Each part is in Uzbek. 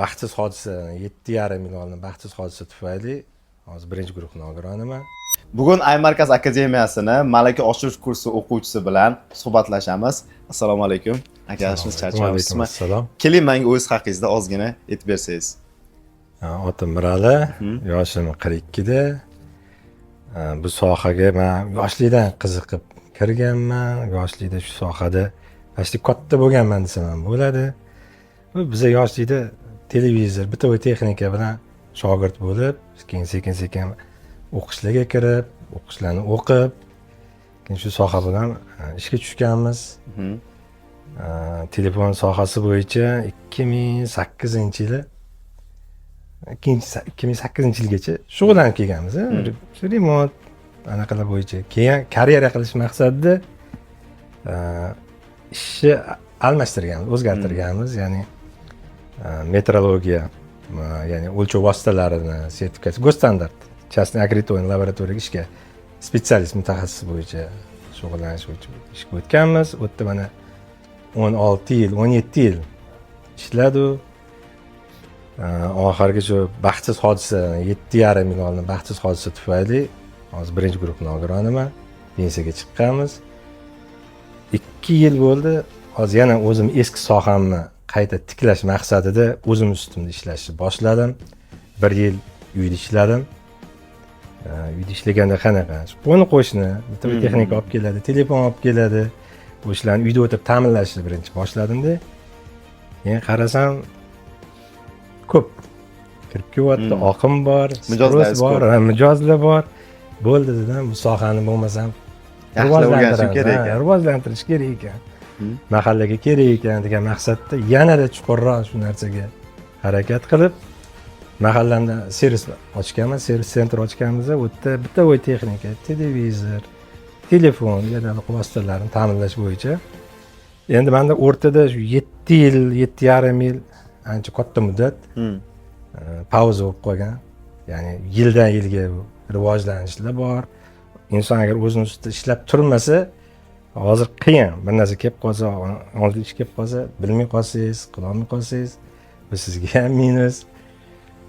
Baxtsiz hodisa, 7,5 yil oldin baxtsiz hodisa tufayli hozir birinchi guruh nogironiman. Bugun Aymarkaz akademiyasini malaka oshirish kursi o'quvchisi bilan suhbatlashamiz. Assalomu alaykum. Aka, yaxshimisiz, Alaykum charchamayapsizmi? assalom. Keling, menga o'z haqingizda ozgina aytib bersangiz. Otim Mirali, yoshim 42da. Bu sohaga man yoshlikdan qiziqib kirganman. Yoshlikda shu sohada почти katta bo'lganman desam ham bo'ladi. Bu biza yoshlikda televizor, бытовой texnika bilan shogird bo'lib, keyin sekin sekin o'qishlarga kirib, o'qishlarni o'qib, keyin shu soha bilan ishga tushganmiz. Telefon sohasi bo'yicha 2008-yili, ikkinchi 2008-yilgacha shug'ullanib kelganmiz, shu remont anaqalar bo'yicha. Keyin karyera qilish maqsadida ishni almashtirganmiz, o'zgartirganmiz, ya'ni metrologiya, ya'ni o'lchov vositalarini sertifikasi, госстандарт, частный аккредитованный лаборатория ga ishga специалист mutaxassis bo'yicha shug'ullanish bo'yicha ishga o'tganmiz. U yerda mana 16 yil, 17 yil ishladi. Oxirgi shu baxtsiz hodisa, 7,5 yil oldin baxtsiz hodisa tufayli hozir birinchi guruh nogironiman, pensiyaga chiqqanmiz. 2 yil bo'ldi. Hozir yana o'zim eski sohamni qayta tiklash maqsadida o'zim ustimda ishlashni boshladim. Bir yil uyda ishladim. Uyda ishlaganda qanaqa, qo'ni qo'shni bitta texnika olib keladi, telefon olib keladi, o'shalarni uyda o'tirib ta'minlashni birinchi boshladimda, keyin qarasam, ko'p kirib kelyapti, oqim bor, Mijozlaringiz спрос bor, ko'p. Ha, mijozlar bor. Bo'ldi dedim, bu sohani bo'lmasam yaxshilab o'rganishim rivojlantiramiz, kerak ha, ekan. Rivojlantirish kerak ekan, mahallaga kerak ekan degan maqsadda yanada chuqurroq shu narsaga harakat qilib, mahallamda servis ochganman, сервис центр ochganmiz. U yerda бытовой texnika, televizor, telefon, aloqa vositalarini ta'minlash bo'yicha. Endi manda o'rtada shu 7 yil, 7,5 yil ancha katta muddat pauza bo'lib qolgan. Ya'ni yildan yilga rivojlanishlar bor. Inson agar o'zini ustida ishlab turmasa, hozir qiyin. Bir narsa kelib qolsa, oldin ish kelib qolsa, bilmay qolsangiz, qilolmay qolsangiz, bu sizga ham minus.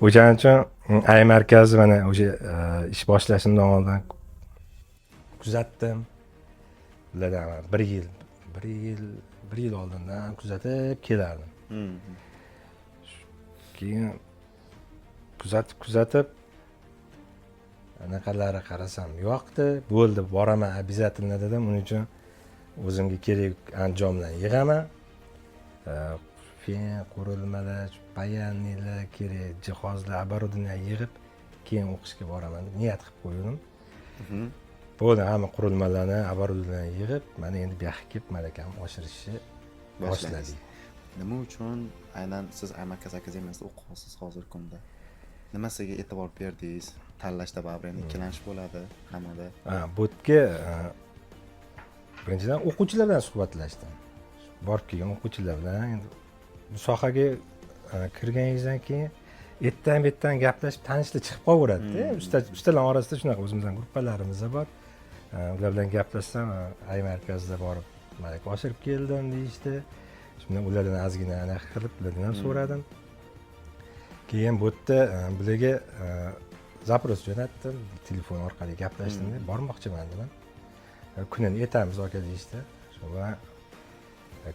O'shaning uchun ay markazi mana o'sha ish boshlashimdan oldin kuzatdim ulardan. Bir yil oldindan kuzatib kelardim. Keyin kuzatib kuzatib anaqalari qarasam yoqdi. Bo'ldi, boraman обязательно dedim. Uning uchun o'zimga kerak anjomlarni yig'aman, fen qurilmalar, паяльник lar, kerak jihozlar, оборудование yig'ib, keyin o'qishga boraman deb niyat qilib qo'ydim. Bo'ldi, hamma qurilmalarni, оборудование yig'ib, mana endi bu yoqqa kelib malakamni oshirishni boshladingiz. Boshladik. Nima uchun aynan siz Aymarkaz akademiyasida o'qiyapsiz hozirgi kunda? Nimasiga e'tibor berdingiz tanlashda? Baribir endi ikkilanish bo'ladi hammada. Ha, bu yerga birinchidan o'quvchilar bilan suhbatlashdim, borib kelgan o'quvchilar bilan. Endi bu sohaga kirganingizdan keyin ertan bu yerdan gaplashib, tanishlar chiqib qolaveradida. Ustalar orasida shunaqa o'zimizni gruppalarimiz bor. Ular bilan gaplashsam, ay markazda borib malaka oshirib keldim deyishdi. Shundan ulardan ozgina anaqa qilib, ulardan ham so'radim. Keyin bu yerda bularga запрос jo'natdim, telefon orqali gaplashdim, bormoqchiman dedim. Kunini aytamiz, aka, deyishdi. Shu bilan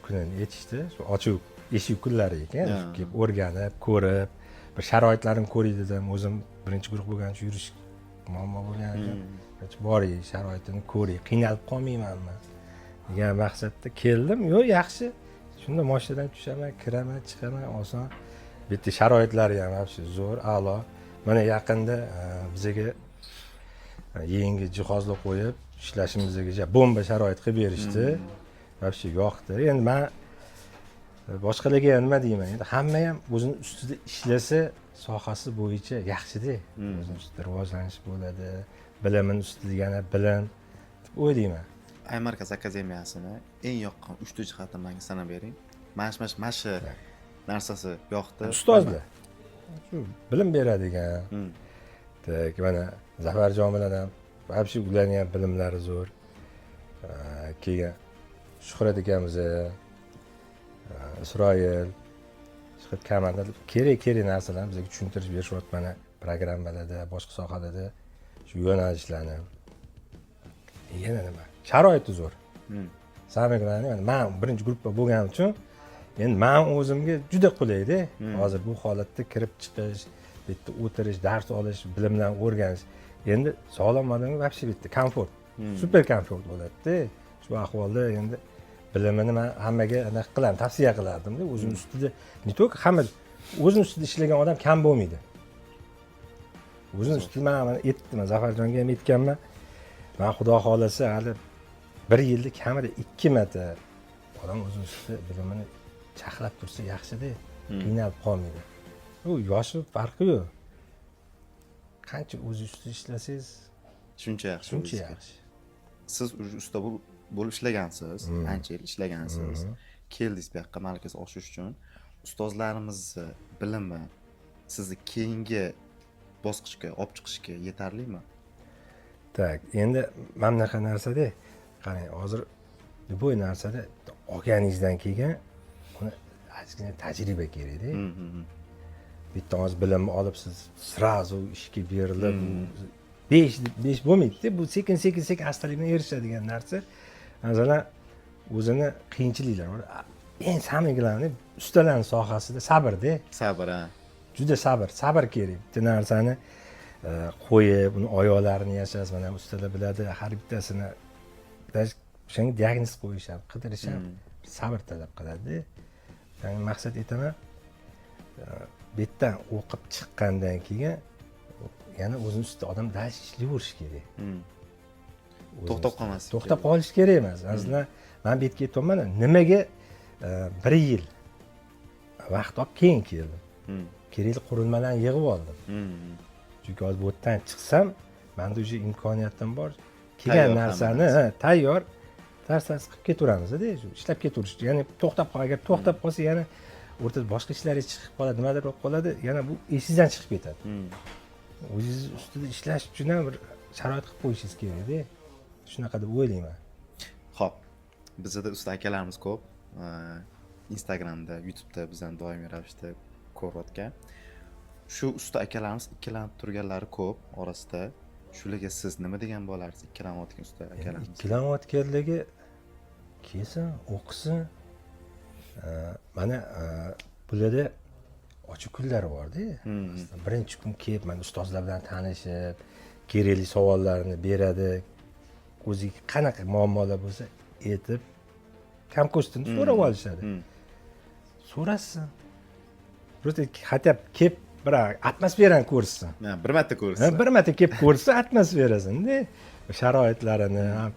kunini aytishdi. Shu ochiq eshik kunlari ekan. Kelib o'rganib, ko'rib, bir sharoitlarini ko'ray dedim. O'zim birinchi guruh bo'lgani uchun yurish muammo bo'lgan ekan. Birinchi boray, sharoitini ko'ray, qiynalib qolmaymanmi degan maqsadda keldim. Yo'q, yaxshi. Shunda moshinadan tushaman, kiraman, chiqaman, oson. Bu yerda sharoitlari ham вообще zo'r, a'lo. Mana yaqinda bizaga yangi jihozlar qo'yib, ishlashimizga bomba sharoit qilib berishdi. Вообще yoqdi. Endi man boshqalarga ham nima deyman, endi hamma ham o'zini ustida ishlasa, sohasi bo'yicha yaxshida, o'zini ustida rivojlanish bo'ladi, bilimini ustida yana bilim deb o'ylayman. Aymarkaz akademiyasini eng yoqqan uchta jihatini menga sanab bering. Mana shu narsasi yoqdi. Ustozlar, shu bilim beradigan. Так, mana Zafarjon bilan ham вообще ularni ham bilimlari zo'r. Keyin Shuhrat akamiz, Isroil. Chiqib komanda kerak kerak narsalarni bizga tushuntirib berishyapti, mana programmalarda, boshqa sohalarda shu yo'nalishlarni. Yana nima, sharoiti zo'r. Самое главное, man birinchi gruppa bo'lganim uchun endi man o'zimga juda qulayda hozir bu holatda kirib chiqish, bu yerda o'tirish, dars olish, bilimlarni o'rganish. Endi sog'lom odamga вообще bu yerda komfort, super komfort bo'ladida shu ahvolda. Endi bilimini man hammaga anaqa qilaman, tavsiya qilardimda, o'zini ustida, не только hamma, o'zini ustida ishlagan odam kam bo'lmaydi. O'zini ustida man mana aytdim, Zafarjonga ham aytganman, man xudo xohlasa hali bir yilda kamida ikki marta, odam o'zini ustida bilimini charxlab tursa yaxshida, qiynalib qolmaydi. U yoshi farqi yo'q, qancha o'zi ustida ishlasangiz, shuncha yaxshi shuncha o'zizga. yaxshi. Siz уже usta bo'lib ishlagansiz, ancha yil ishlagansiz, keldingiz bu yoqqa malakasi oshirish uchun. Ustozlarimizni bilimi sizni keyingi bosqichga olib chiqishga yetarlimi? Так, endi mana bunaqa narsada qarang, hozir любой narsada olganingizdan keyin uni ozgina tajriba kerakda. Bitta hozir bilimni olib, siz сразу ishga berilib, besh besh bo'lmaydida bu, sekin sekin sekin astalik bilan erishadigan narsa. Masalan, o'zini qiyinchiliklari bor. Eng самый главный ustalarni sohasida sabrda. Sabr, ha. Juda sabr kerak. Bitta narsani qo'yib, uni oyoqlarini yashash, mana ustalar biladi, har bittasini даже o'shanga diagnoz qo'yish ham, qidirish ham sabr talab qiladida. Ya'ni maqsad aytaman, bu yerdan o'qib chiqqandan keyin yana o'zini ustida odam дальше ishlayverishi kerak. O'zini To'xtab ustida. qolmaslik To'xtab kerak. qolish kerak emas. Aslida man bu yerga aytyapman, nimaga bir yil vaqt olib keyin keldim, kerakli qurilmalarni yig'ib oldim, chunki hozir bu yerdan chiqsam, manda уже imkoniyatim bor kelgan Tayyor hamma narsani narsa. Ha, tayyor narsasi qilib ketaveramizda, shu ishlab ketaverish. Ya'ni to'xtab qol, agar to'xtab qolsa, yana o'rtada boshqa ishlaringiz chiqib qoladi, nimadir bo'lib qoladi, yana bu esingizdan chiqib ketadi. O'zingiz ustida ishlash uchun ham bir sharoit qilib qo'yishingiz kerakda, shunaqa deb o'ylayman. Ho'p, bizada usta akalarimiz ko'p, Instagramda, YouTubeda bizani doimiy ravishda ko'rayotgan shu usta akalarimiz ikkilanib turganlari ko'p orasida. Shularga siz nima degan bo'larsiz, ikkilanayotgan usta akalarimiz? Ikkilanayotganligi kelsin, o'qisin. Mana bularda ochiq kunlari borda. Masalan, birinchi kun kelib, mana ustozlar bilan tanishib, kerakli savollarni beradi, o'ziga qanaqa muammolar bo'lsa aytib, kam ko'stini so'rab olishadi. So'rasin просто, хотя бы kelib bir atmosferani ko'rsin. Ha, bir marta ko'rsa. Ha, bir marta kelib ko'rsa atmosferasini, sharoitlarini ham,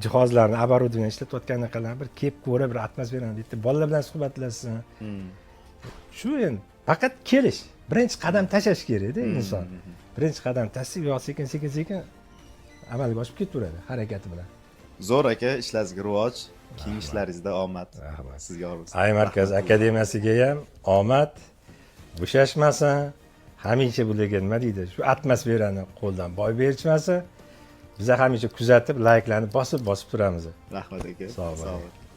jihozlarni, оборудование ishlatayotgan anaqalarni bir kelib ko'rib, bir atmosferani, bitta bolalar bilan suhbatlashsin. Shu endi faqat kelish, birinchi qadam tashlash kerakda. Inson birinchi qadam tashlasa, u yoq sekin sekin sekin amalga oshib ketaveradi harakati bilan. Zo'r aka, ishlaringizga rivoj, keyingi ishlaringizda omad. Rahmat. Sizga yor bo'lsin. Ay markaz akademiyasiga ham omad, bo'shashmasin hamisha. Bularga nima deydi, shu atmosferani qo'ldan boy berishmasin. Biza hamisha kuzatib, layklarni bosib bosib turamiz. Rahmat aka. Sog' bo'ling. Sog' bo'ling.